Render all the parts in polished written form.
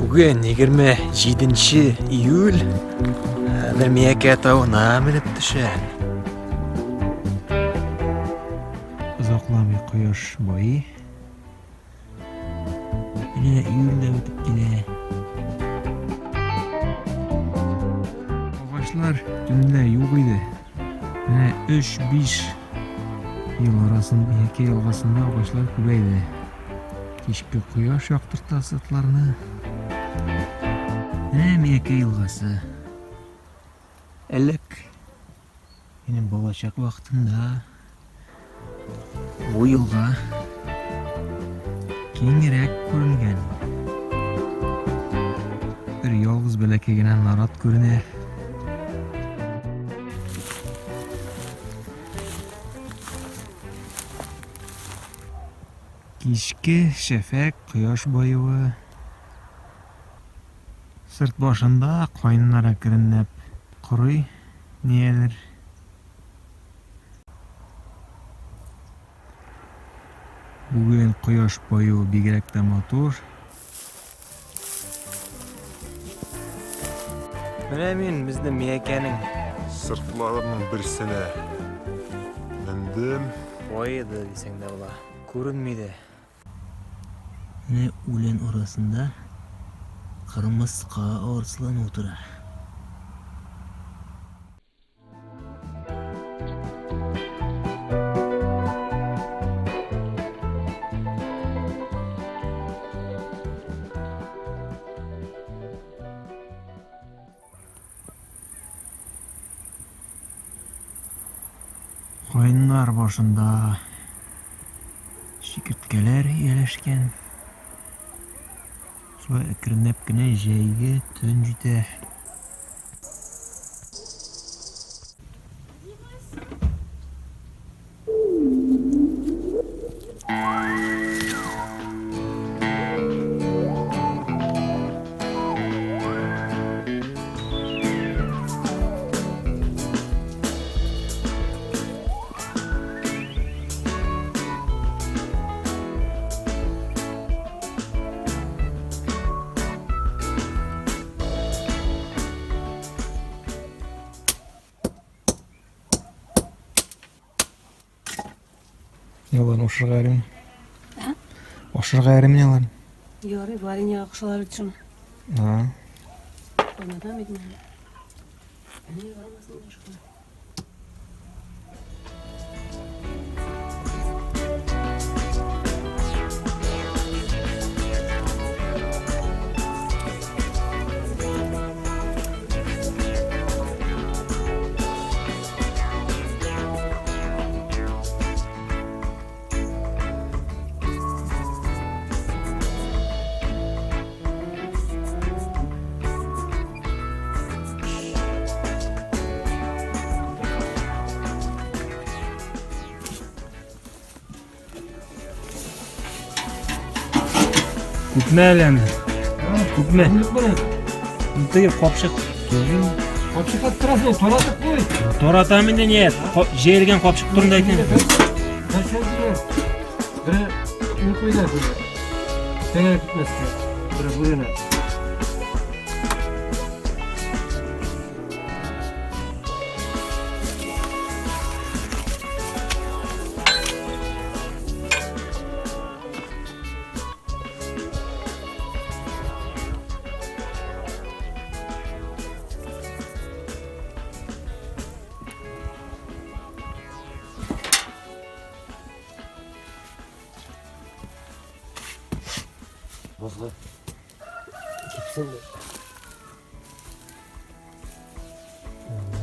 Бүген 27 июль Менә Миякә тавына менеп төшә. Озакламый кояш байый. Менә июль дә үтеп килә. Агачлар төнлә юк иде. Менә 3-5 ел арасында, 2 елгасында агачлар күбәйде. Кичке кояш яктырта сыртларны. Менә Миякә елгасы. Элек минем балачак вакытында бу елга киңрәк күренгән. Бер ялгыз бәләкәй генә нарат күренә. Кичке шәфәкъ кояш баюы. Сырт башында каеннар әкренләп корый, ниялер. Бүген кояш баюы бигрәк тә матур. Менә мин безнең Миякәнең сыртларының берсенә мендем. Баеды дисәң дә була. Күренми дә. Менә үлән арасында кырмыска арыслан утыра. Каеннар башында чикерткәләр ияләшкән. Шулай әкренләп кенә җәйге төн җитә. Ялан ашырга әрем. Ә? Ашырга әрем ялан. Ярый, вареньега кушалар бит шуны. А. Кайнатам бит мин. Әни ярамасын башка. Күпме әле аны? Күпме? Теге капчык. Капчыкка торасың, таратып куй. Таратам инде нет. Җәелгән капчык турында әйтәм. Нәрсә дигән? Бере ни куйда бу? Тәгәрәп китмәскә. Бере бүренә. Бозлы. Кипсен.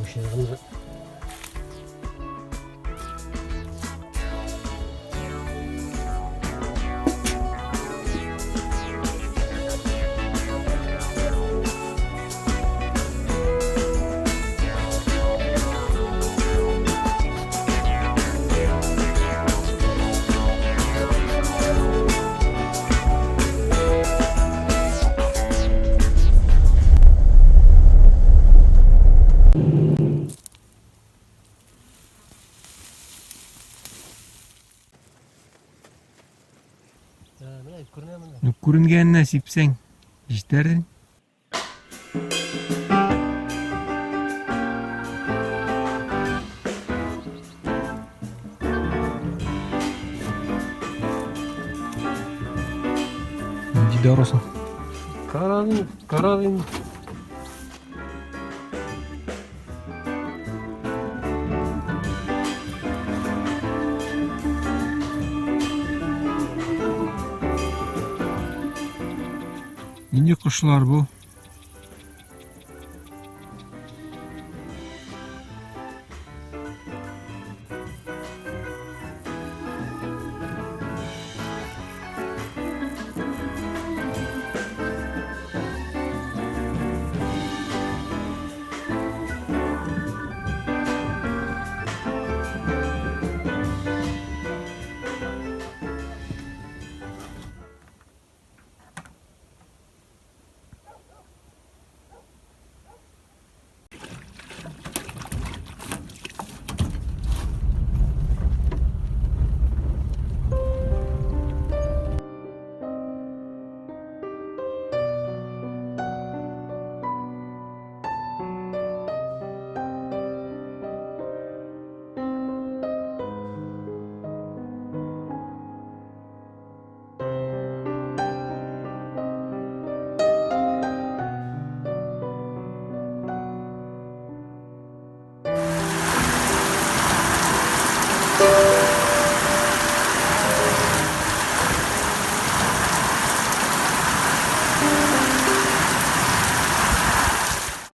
Машинаны Ну, күренгәненә сипсәң, Җитәр. Нинди дарусын? Карадым, карадым. Нинди кошлар бу?